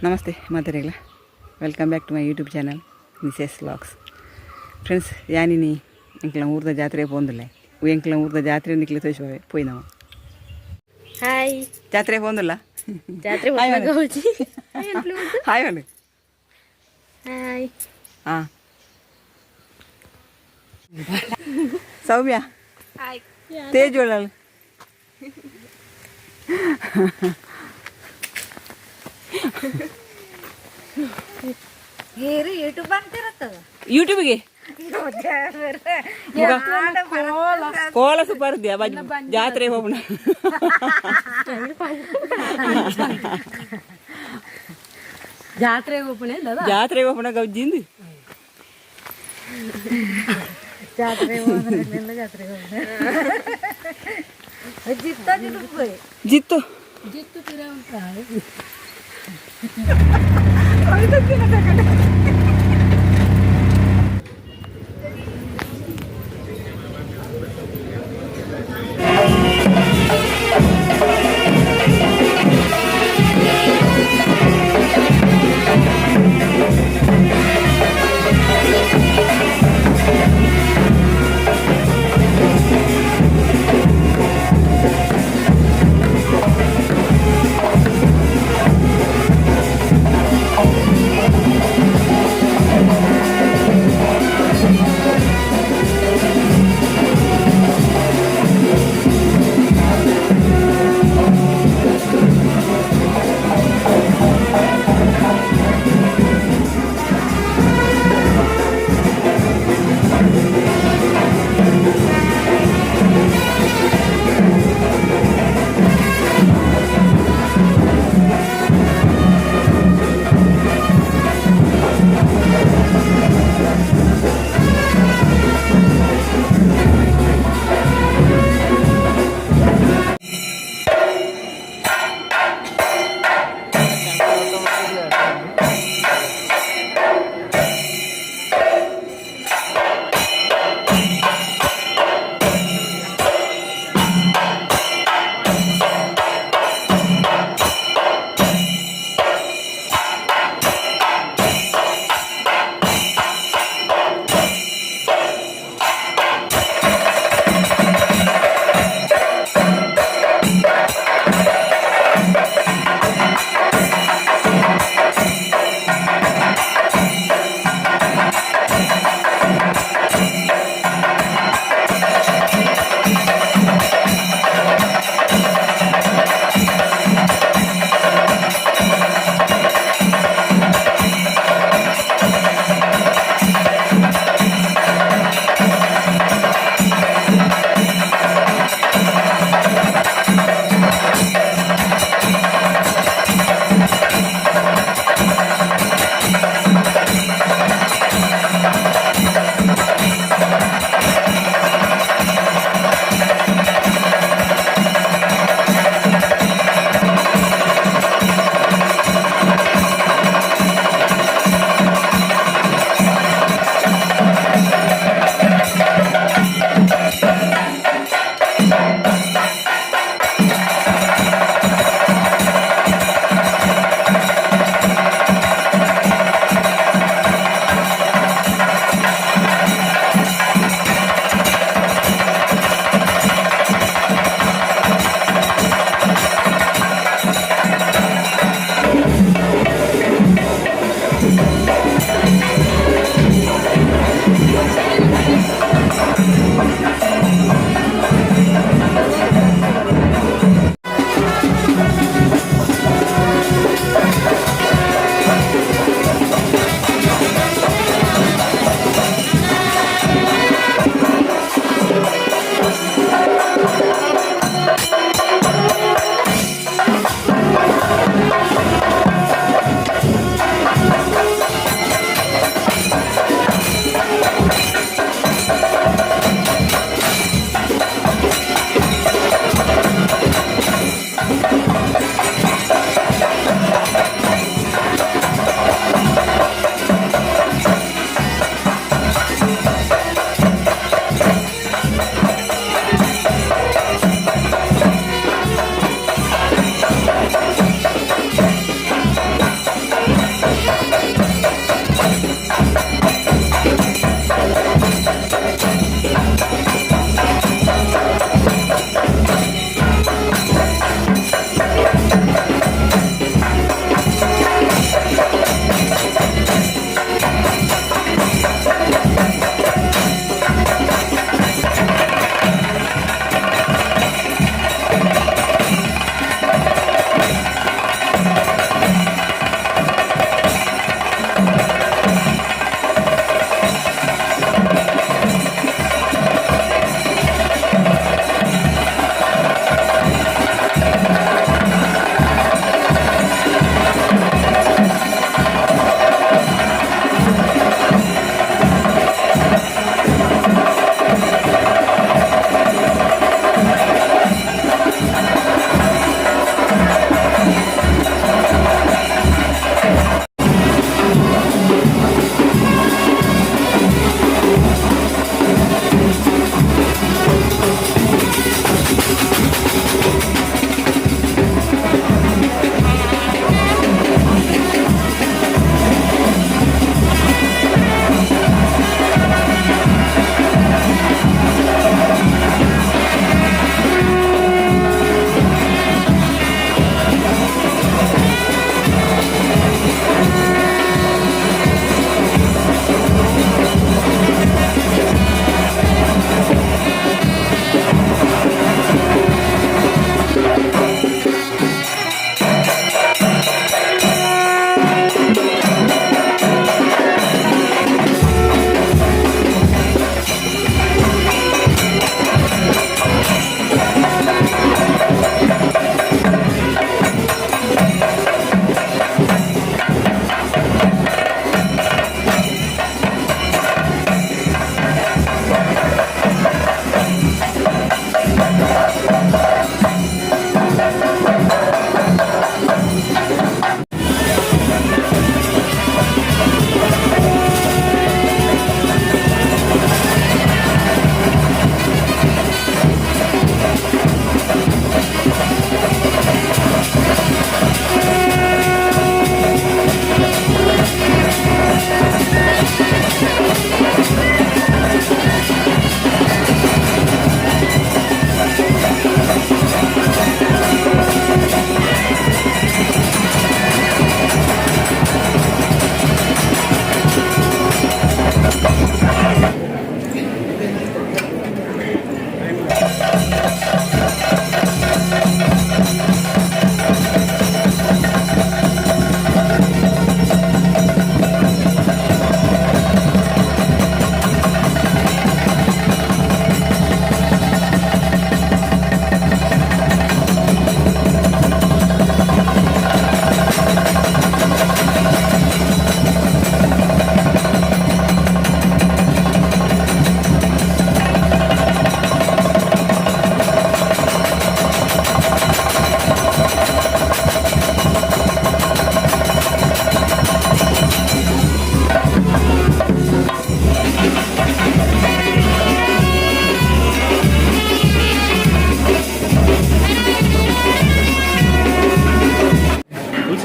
Namaste ಮಾತೆರೆಗ್ಲ. Welcome back to my YouTube channel, Mrs Vlogs. Friends, ಯಾನಿನಿ ಎಂಕ್ಲ ಊರ್ದ ಜಾತ್ರೆ ಪೋಂದುಲ್ಲೆ. ಎಂಕ್ಲ ಊರ್ದ ಜಾತ್ರೆ ನಿಕ್ಲೆ ತೋಯಿಸುವೆ ಪೋಯಿನವ. ಹಾಯ್. ಜಾತ್ರೆ ಪೋಂದುಲ್ಲ. ಜಾತ್ರೆ. ಹಾಯ್. ಹೋಗಿ. ಹಾಯ್ ಅಣ್ಣ. ಹಾಯ್. ಹಾಂ ಸೌಮ್ಯ. ಹಾಯ್. ತೇಜ್ ಒಳ್ಳಾಳು. ಹೇರಿ ಯೂಟ್ಯೂಬ್ ಅಂತಿರತ್ತದ. ಯೂಟ್ಯೂಬ್ಗೆ ಕೋಲ ಸೂಪರ್ ಇದೆಯಾ? ಬಾಜು ಜಾತ್ರೆ ಹೋಗೋಣ. ಜಾತ್ರೆಗೆ ಓಪನ್. ಜಾತ್ರೆ ಹೋಗೋಣ ಗೌಜಿಂದು. ಜಾತ್ರೆ ಹೋದ್ರೆ, ಜಾತ್ರೆ ಹೋದ್ರೆ ಜಿತ್ತ ಜಿತ್ತು. ಜಿತ್ತು. ಜಿತ್ತು ಪಿರ.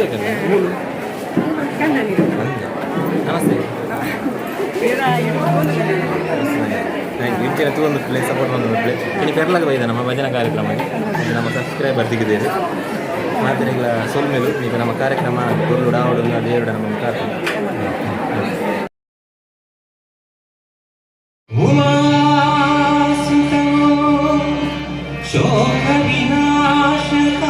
ಅಭಿಷೇಕ ಮೂಲು. ನಮಸ್ತೆ. Thank you. ಇಂಚಿನ ತೂವೊಂದು ಪ್ಲೇ ಸಪೋರ್ಟ್ ಒಂದು ಪ್ಲೇ ಇನ್ನು ಪೆರ್ಲಾಗ ಬೈದ ನಮ್ಮ ಭಜನಾ ಕಾರ್ಯಕ್ರಮ. ಇದು ನಮ್ಮ ಸಬ್ಸ್ಕ್ರೈಬರ್ ತಿಕ್ಕಿದ್ದೇವೆ ಮಾತೆರೆಗ್ಲ ಸೊಲ್ಮೆಲು. ಈಗ ನಮ್ಮ ಕಾರ್ಯಕ್ರಮ ಪೊರ್ಲು ಡಾವಡು, ದೇವಡ ನಮ್ಮ ಕಾರ್ಯಕ್ರಮ. ಉಮಾಸುತೋ ಶೋಕ ವಿನಾಶಕ.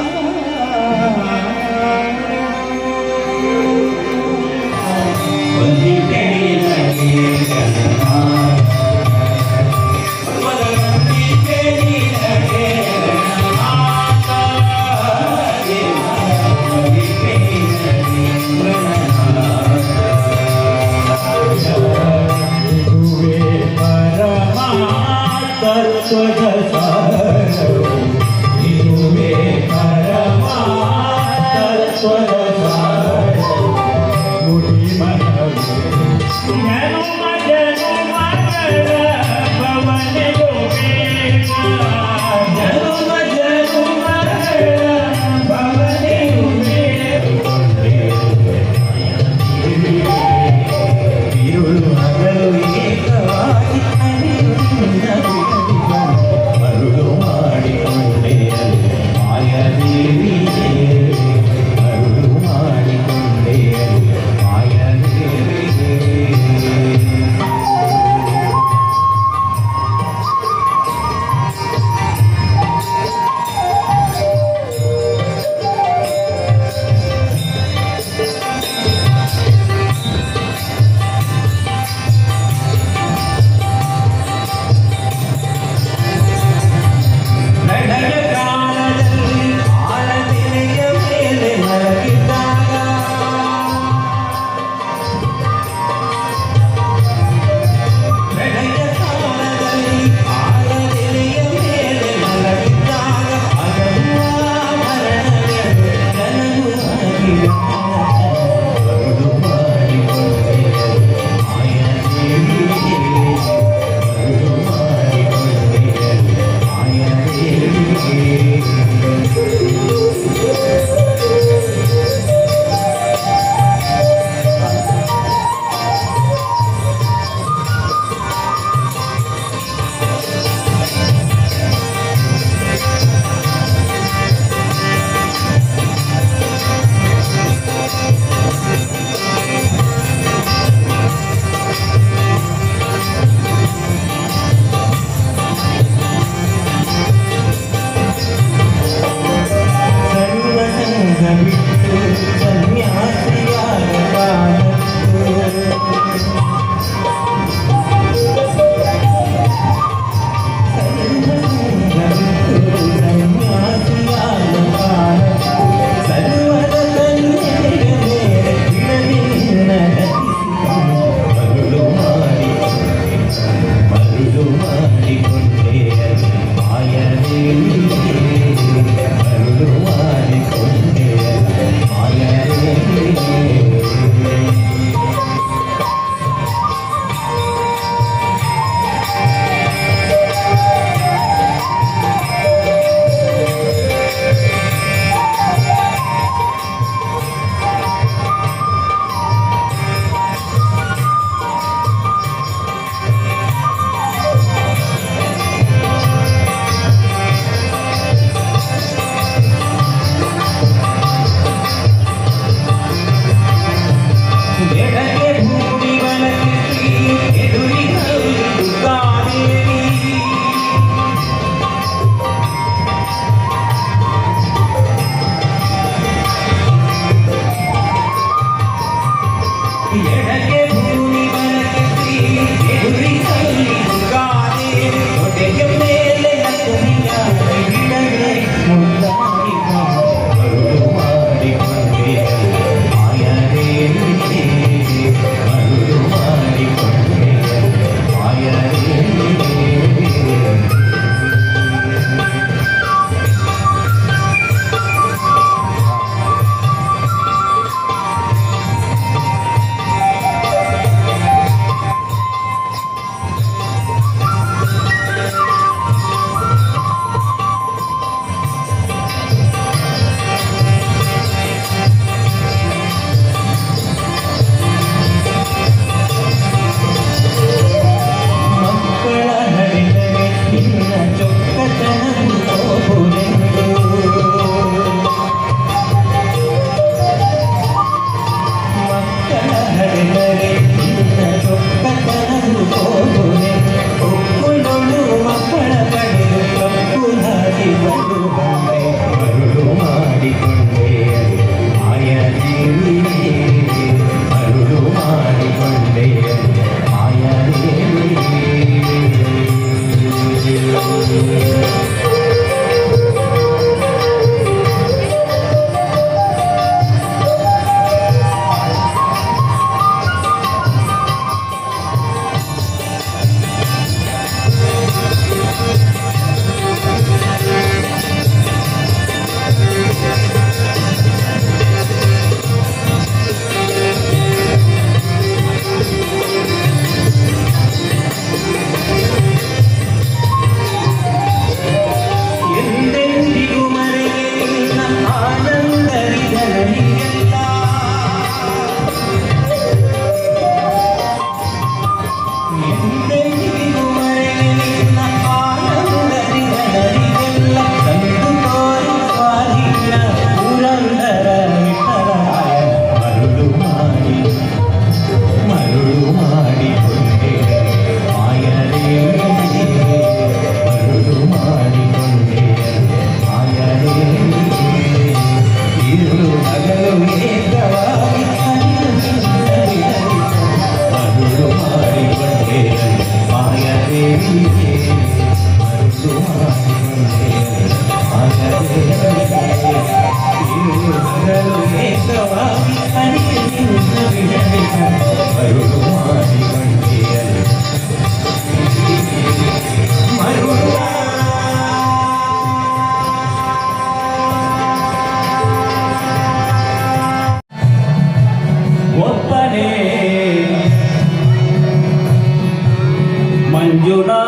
ಒಬ್ಬನೇ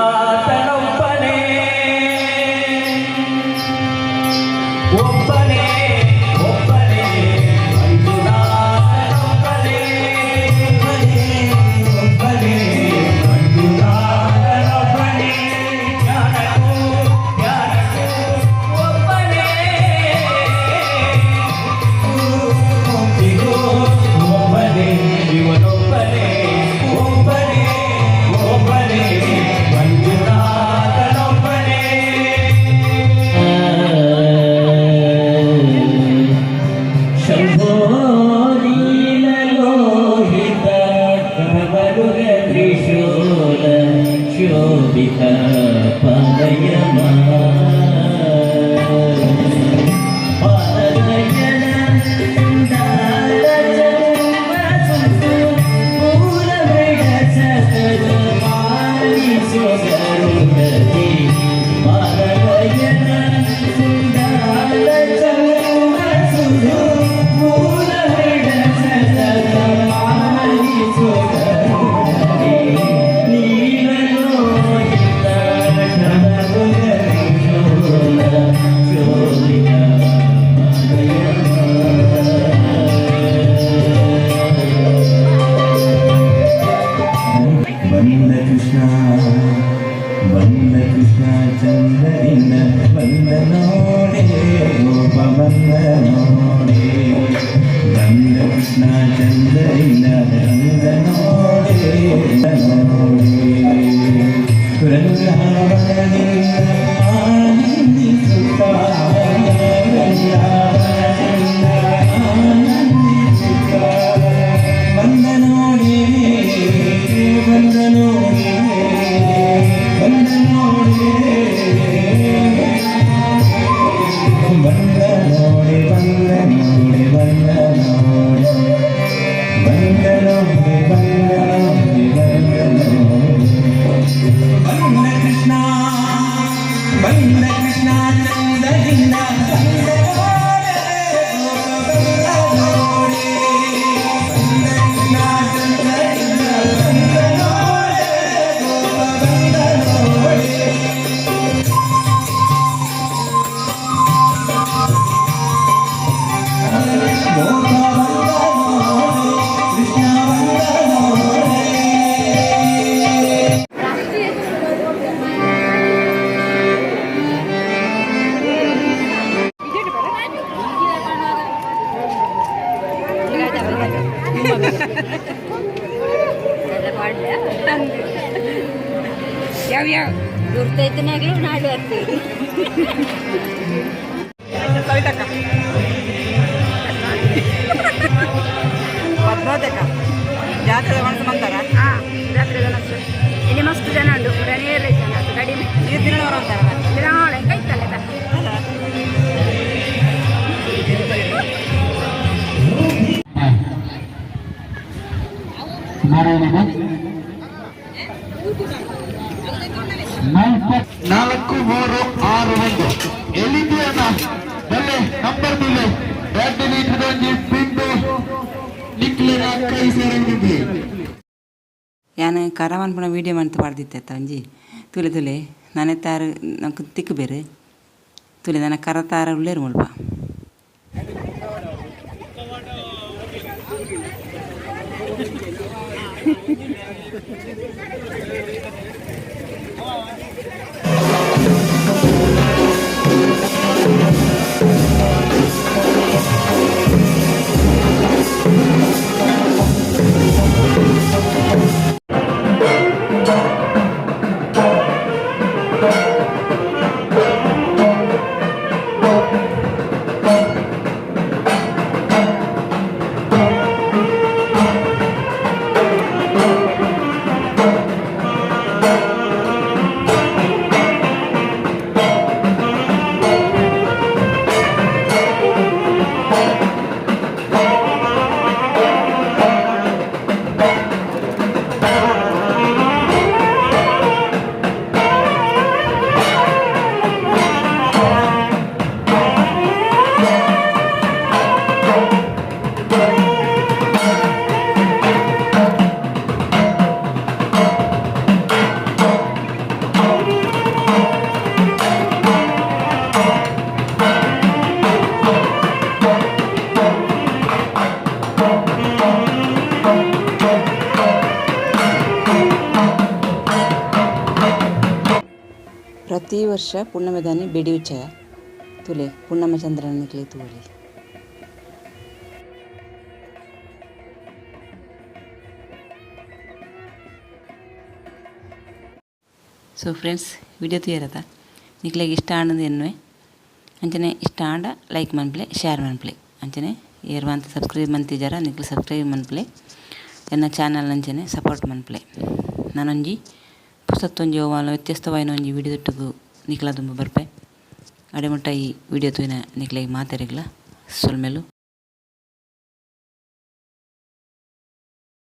ಮಂಜುನಾಥನೊಬ್ಬನೇ ಒಬ್ಬನೇ ಒಬ್ಬನೇ ಮಂಜುನಾಥನೊಬ್ಬನೇ ಒಬ್ಬನೇ ಒಬ್ಬನೇ ಮಂಜುನಾಥನೊಬ್ಬನೇ ಜ್ಞಾನಕ್ಕೂ ಜ್ಞಾನಕ್ಕೂ ಒಬ್ಬನೇ ಮುಕ್ತಿಗೂ ಒಬ್ಬನೇ ಇವನೊಬ್ಬನೇ ಒಬ್ಬನೇ ಒಬ್ಬನೇ ಮಂಜುನಾಥನೊಬ್ಬನೇ. ಶಂಭೋ ನೀಲಲೋಹಿತ ಕಮರುಗ ತ್ರಿಶೂಲ ಶೋಭಿತ ಪಾದಯಮ ಪಾದಯನ ಬಂದ ಕೃಷ್ಣ ಬಂದ ಕೃಷ್ಣ ಚಂದದಿಂದ ಬಂದ ನೋಡೆ ಗೋಪ ಬಂದ ನೋಡೆ ಬಂದ ಕೃಷ್ಣ ಚಂದದಿಂದ ಬಂದ ನೋಡೆ ನೋಡೆ ವೃಂದಾವನದಿಂದ ಆನಂದಿಸುತ್ತ ವೃಂದಾವನದಿಂದ ಆನಂದಿಸುತ್ತ ಬಂದ ನೋಡಿ ಬಂದ ನೋಡಿ ಬಂದ ನೋಡಿ ಬಂದ ನೋಡಿ ಬಂದ ನೋಡಿ ಬಂದ ನೋಡಿ ಬಂದ ನೋಡಿ ಬಂದ ನೋಡಿ ಬಂದ ನೋಡಿ ಬಂದ ಕೃಷ್ಣ ಬಂದ ಕೃಷ್ಣ ಚಂದದಿಂದ ಬಂದ ನೋಡೆ ಗೋಪ ಬಂದ ನೋಡಿ ಬಂದ ಕೃಷ್ಣ ಚಂದದಿಂದ ಬಂದ ನೋಡೆ ಗೋಪ ಬಂದ ನೋಡಿ. ಗೋಪ ಬಂದ ನೋಡಿ ಕೃಷ್ಣ ಬಂದ ನೋಡಿ. ಯಾವ ಯಾವ ಗುರ್ತೈತನಾಗ್ಲೂ ನಾಡು ಬರ್ತೀವಿ. ಸವಿತಕ್ಕ, ಪದ್ಮಾವತಕ್ಕ, ಜಾತ್ರೆ ಮನಸ್ಸು ಮಂತಾರ? ಹಾಂ, ಜಾತ್ರೆ ಮಸ್ತ್. ಇಲ್ಲಿ ಮಸ್ತ್ ಜನ ಉಂಟು, ನೇರ ಜನ ಅದು ಕಡಿಮೆ. ಈ ದಿನ ಅಂತಾರ. ನಾಳೆ ಕೈತಲ್ಲ. ಅಲ್ಲ. 4 3 6 1 ಎಲಿಬಿಯನ ಬಲ್ಲೆ ನಂಬರ್ ಬಿಲ್ಲೆ 2 ಲೀಟರ್ ಒಂಜಿ ಪಿಂಡು ನಿಕ್ಲಿನ ಕೈ ಸೇರಂಗಿದ್ವಿ. ಯಾನ್ ಕರ ಮನ್ಪುನ ವೀಡಿಯೋ ಮಂತ್ ಪಾಡ್ದಿತ್ತೆ ಒಂಜಿ ತುಲೆ ತುಲೆ ನನೆ ತಾರು ನಂಕ್ ತಿಕ್ಕು ಬೇರೆ ತುಲೆ ನನ್ನ ಕರ ತಾರ ಉಳ್ಳೇರು ಮುಲ್ಪ. ಪ್ರತಿ ವರ್ಷ ಪುಣ್ಣಮೆದಾನಿ ಬೆಡಿ ಉಚ್ಚಯ. ತುಲೆ ಪುಣ್ಣಮ ಚಂದ್ರನ ನಿಕ್ಲೆ ತೂವೊಲಿ. ಸೊ ಫ್ರೆಂಡ್ಸ್, ವಿಡಿಯೋ ತೂಯರತ ನಿಕ್ಲೆಗ್ ಇಷ್ಟ ಆಂಡ್ ಎನ್ನುವೆ. ಅಂಚನೆ ಇಷ್ಟ ಆಂಡ ಲೈಕ್ ಮನ್ಪುಲೆ, ಶೇರ್ ಮನ್ಪುಲೆ. ಅಂಚನೆ ಏರ್ ಮಾತ ಸಬ್ಸ್ಕ್ರೈಬ್ ಮಂತಿಜರ ನಿಕ್ಲು ಸಬ್ಸ್ಕ್ರೈಬ್ ಮನ್ಪುಲೆ. ಎನ್ನ ಚಾನಲ್ ಅಂಚನೆ ಸಪೋರ್ಟ್ ಮನ್ಪುಲೆ. ನನೊಂಜಿ ಪೊಸತೊಂಜಿ ಒವ್ವಾಲ ವ್ಯತ್ಯಸ್ತವಾಯಿನ ಒಂಜಿ ವಿಡಿಯೋ ದೊಟ್ಟುಗು ನಿಕ್ಲ ದುಂಬು ಬರ್ಪೆ. ಅಡೆ ಮುಟ್ಟ ಈ ವಿಡಿಯೋ ತೂಯಿನ ನಿಕ್ಲೆಗ್ ಮಾತೆರೆಗ್ಲ ಸೊಲ್ಮೆಲು.